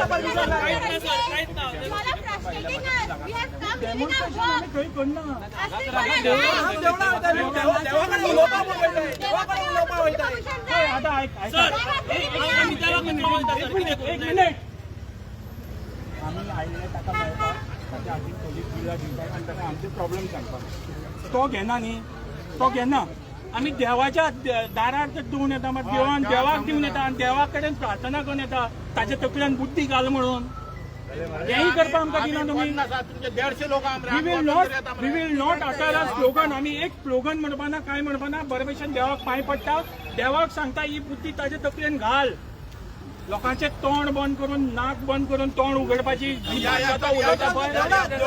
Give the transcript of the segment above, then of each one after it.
Permission जाय. काहीच ना सर, काहीच ना. You all are frustrating us. We have come giving our demonstration work. आमी खंय करना. आमी देवळां वयता, देवा कडेन उलोवपाक वयताय, देवा कडेन उलोवपाक वयताय. हय, आतां आयक, सर, आयका. आमी देवाक वयता एक सर. मिनिट, एक मिनिट. आमी आयिल्ले ताका मेळपाक, ताच्या हातीन पोलीस बिलां दिवपाक आनी ताका आमचे प्रॉब्लम सांगपाक. तो घेना न्ही, तो घेना. आमी देवाच्या दारार जर दिवन येता, मात देवान देवाक दिवन येता आनी देवा कडेन प्रार्थना करून येता, ताच्या तकल्यान बुद्धी घाल म्हणून. हेंय करपाक आमकां दिना तुमी. तुमचे 150 लोक. We will not utter a slogan. आमी एक स्लोगन म्हणपाना, काय म्हणपाना. बरे भशेन देवाक पांय पडटा, देवाक सांगता, ही बुद्धी ताच्या तकलेन घाल. लोकांचे तोंड बंद करून, नाक बंद करून तोंड उगडपाची जी भाशा तो उलयता पळय, ते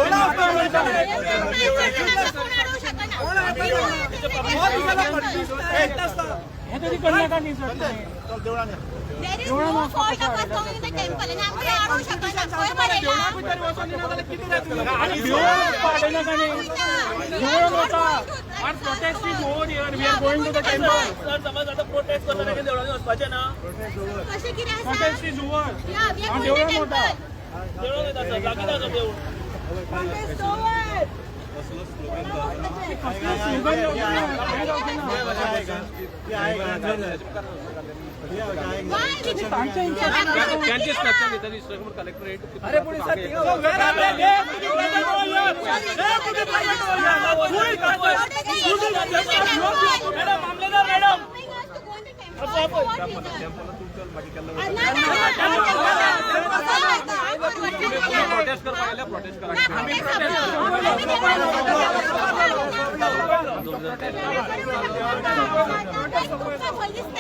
नाका उलयता. कोण अडवू शकना. हे तरी करनाका न्ही सर तुमी. There is no fault of us going in the temple आणि आमकां अडोवंक शकना. खंय बरयलां? देवळाकूय तरी वचोन दिना जाल्यार कितें जाय तुमकां? आनी देवळान वचपा आडयनाका न्ही. देवळान वता. Our protest is over here. We are going to the temple. Sir, समज आता प्रोटेस्ट करतना की देवळांनी वचपाचें ना. कशें कितें आसा? Protest is over. Yeah, we are हांव going to देवळान वता. temple. देवळान वयता सर, लागींच आसा देवूळ. कसलें स्लोगन जावचें ना, कांय जावचें ना. Why we तांचे त्यांचे स्ट्रक्चर घेतली कलेक्टरेट. अरे पूण sir, where are they? They have to be present over here. They have to be present over here. Who is present? Madam, मामलेदार madam. Allowing us to go in the temple for what reason? ना, ना, ना. Protest करपाक आयल्या, protest करा. ना, protest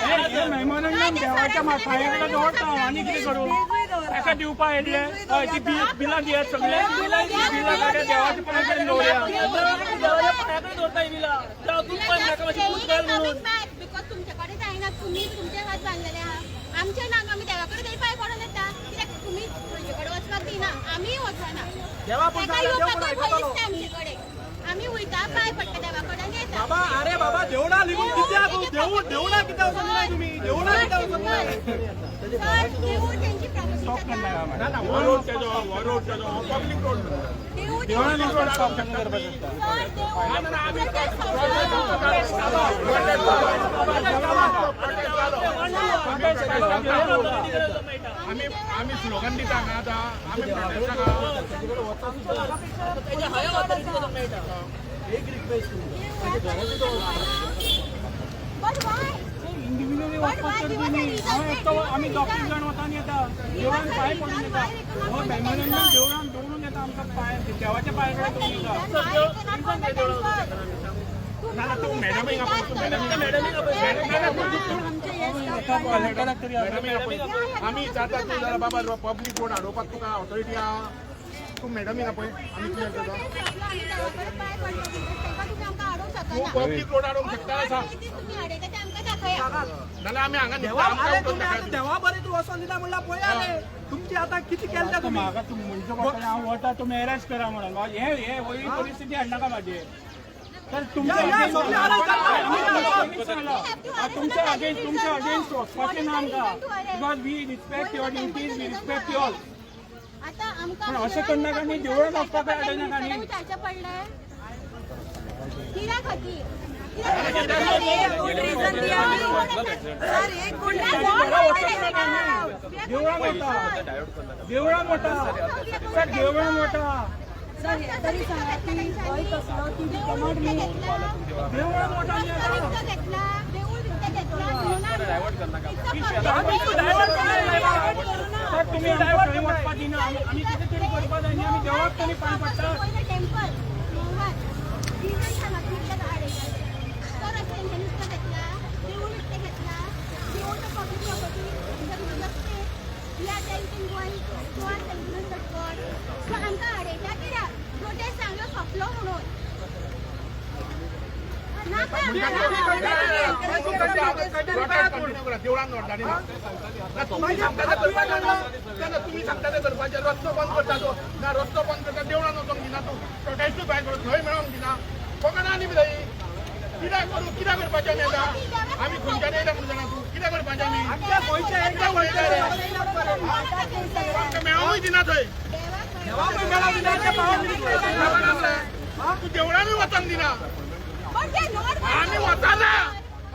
हे हे मेमोरंडम देवाच्या पांया कडेन दवरता हांव, आनी कितें करूं? ताका दिवपा येयल्ले. हय, ती बिलां दियात सगळे. बिलां काडया, देवाच्या पांया कडेन दवरया. देवाच्या पांयाकडेन दवरता ही बिलां. जावं तूं पण नाका, मातशी पूज घाल म्हणून. Because तुमच्याकडे जायना, तुम्ही तुमचे हात बांदलेले आहा, आमचे ना. आमी देवा कडेन तरी पांय पडून येता. कित्याक तुमी खंयचे कडेन वचपाक दिना, आमीय वचना. देवा पूण ताका सांगलें, देव येवपाकूय पूण भंय आयकतलो. दिसता आमचे कडेन. आमी वयता, पांय पडटा देवा कडेन, येता. बाबा, अरे बाबा, देवळा लिगून कित्याक देवूळ, देवळा कित्याक वचोन दिना तुमी? देवळा कित्याक वचोन दिना? सर, देवूळ तेंची प्रॉपर्टी. ना ना, हो रोड तेजो, हो रोड तेजो, हो पब्लीक रोड. देवूळ देवळान वचून स्टॉप केन्ना करपाचें? सर, देवूळ. आमी आमी स्लोगन दिता हांगा आतां, आमी प्रोटेस्टाक तेच्या हायर ऑथॉरिटी मेळटा. But why? Individually वचपाक तर तुमी, हांव एकटो, आमी दोग जाण वता आनी येता, देवळान पांय पडून येता. हो मेमोरंडम देवळान दवरून येता, आमकां पांय देवाच्या पांया कडेन दवरून येता. ना ना, तूं मॅडमीक आपय, तूं मॅडमीक. कलेक्टराक तरी आपय. मॅडमीक आपय. आमी विचारता तूं जाल्यार, बाबा, पब्लीक रोड हाडोवपाक तुका ऑथॉरिटी आहा? तूं मॅडमीक आपय, आमी क्लियर करता. तूं पब्लीक रोड हाडोवंक शकता आसा? तुम्ही हाडयता ते आमकां दाखया. नाल्यार आमी हांगा देवा, न्हिदता, आमकां अरे उठोवन तुमी आतां दाखया. देवा बरें तूं वचोन दिना म्हणल्यार पळया रे, तुमची आतां कितें केलें तें तुमी. म्हाका तूं म्हणचो पडटलें, हांव वता, तुमी अरेस्ट करा म्हणून. हे हे ही परिस्थिती हाडनाका म्हाजेर. तर तुमच्या या, या, सगळे arrest करता. तुमच्या अगेन्स्ट वचपाचें ना आमकां, because we respect your duties, we respect your आता आमकां पण अशें करनाका न्ही, देवळान वचपाक अडयनाका न्ही. विचारचें पडलें कित्या खातीर? देवळान वता, देवळान वता सर, देवळान वता. तरी सांगा की हय कसलो ती कमांड मी. देवळान वता न्ही आतां. घेतला देऊळ विकतें घेतला म्हणून. सर, तुमी आमकां थंय वचपाक दिना. आमी आमी कितें तरी करपाक जाय न्ही. आमी देवाक तरी पांय पडटात. टेम्पल रिजन सांगा तुमी कित्याक आडयता. तर अशें तेंच्यांनी विकतें घेतला देऊळ, विकतें घेतला देऊळ, तो public property. We are telling go and celebrate the God. So आमकां आडयता कित्याक? प्रोटेस्ट चांगलो सोंपलो म्हणून नाका आमकां. देवळान व्हरता ना, तुमी सांगता तें करपाचें ना. ना, तुमी सांगता तें करपाचें. रस्तो बंद करता तो ना, रस्तो बंद करता, देवळान वचोंक दिना तूं, प्रोटेस्टूय भायर करूं थंय मेळोंक दिना. कोणाक आनी थंय कित्याक करूं, कित्याक करपाचें आमी आतां? आमी खंयच्यान येयला म्हणून जाणा तूं? कितें कितें करपाचें आमी? आमकां मेळोंकूय दिना थंय. तूं देवळानूय वचोंक दिना. आमी वचना,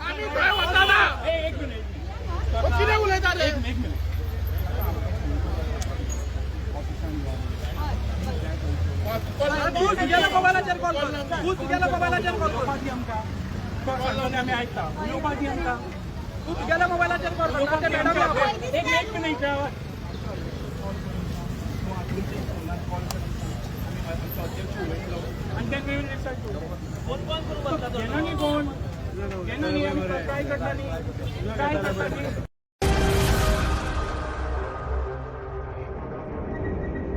आमी थंय वचना. एक मिनिट. कितें उलयता रे? एक मिनिट. तू तुगेल्या मोबायलाचेर कॉल कर, तू तुगेल्या मोबायलाचेर कॉल कर. उलोवपा दी आमकां. सांगता आमी आयकता, उलोवपा दी आमकां. तू तुगेल्या मोबायलाचेर कॉल कर. ते मॅडम. एक एक मिनिट. आनी ते फोन बंद करून बसला तो. घेना न्ही फोन, घेना न्ही. आमी काय करता न्ही, काय करता न्ही.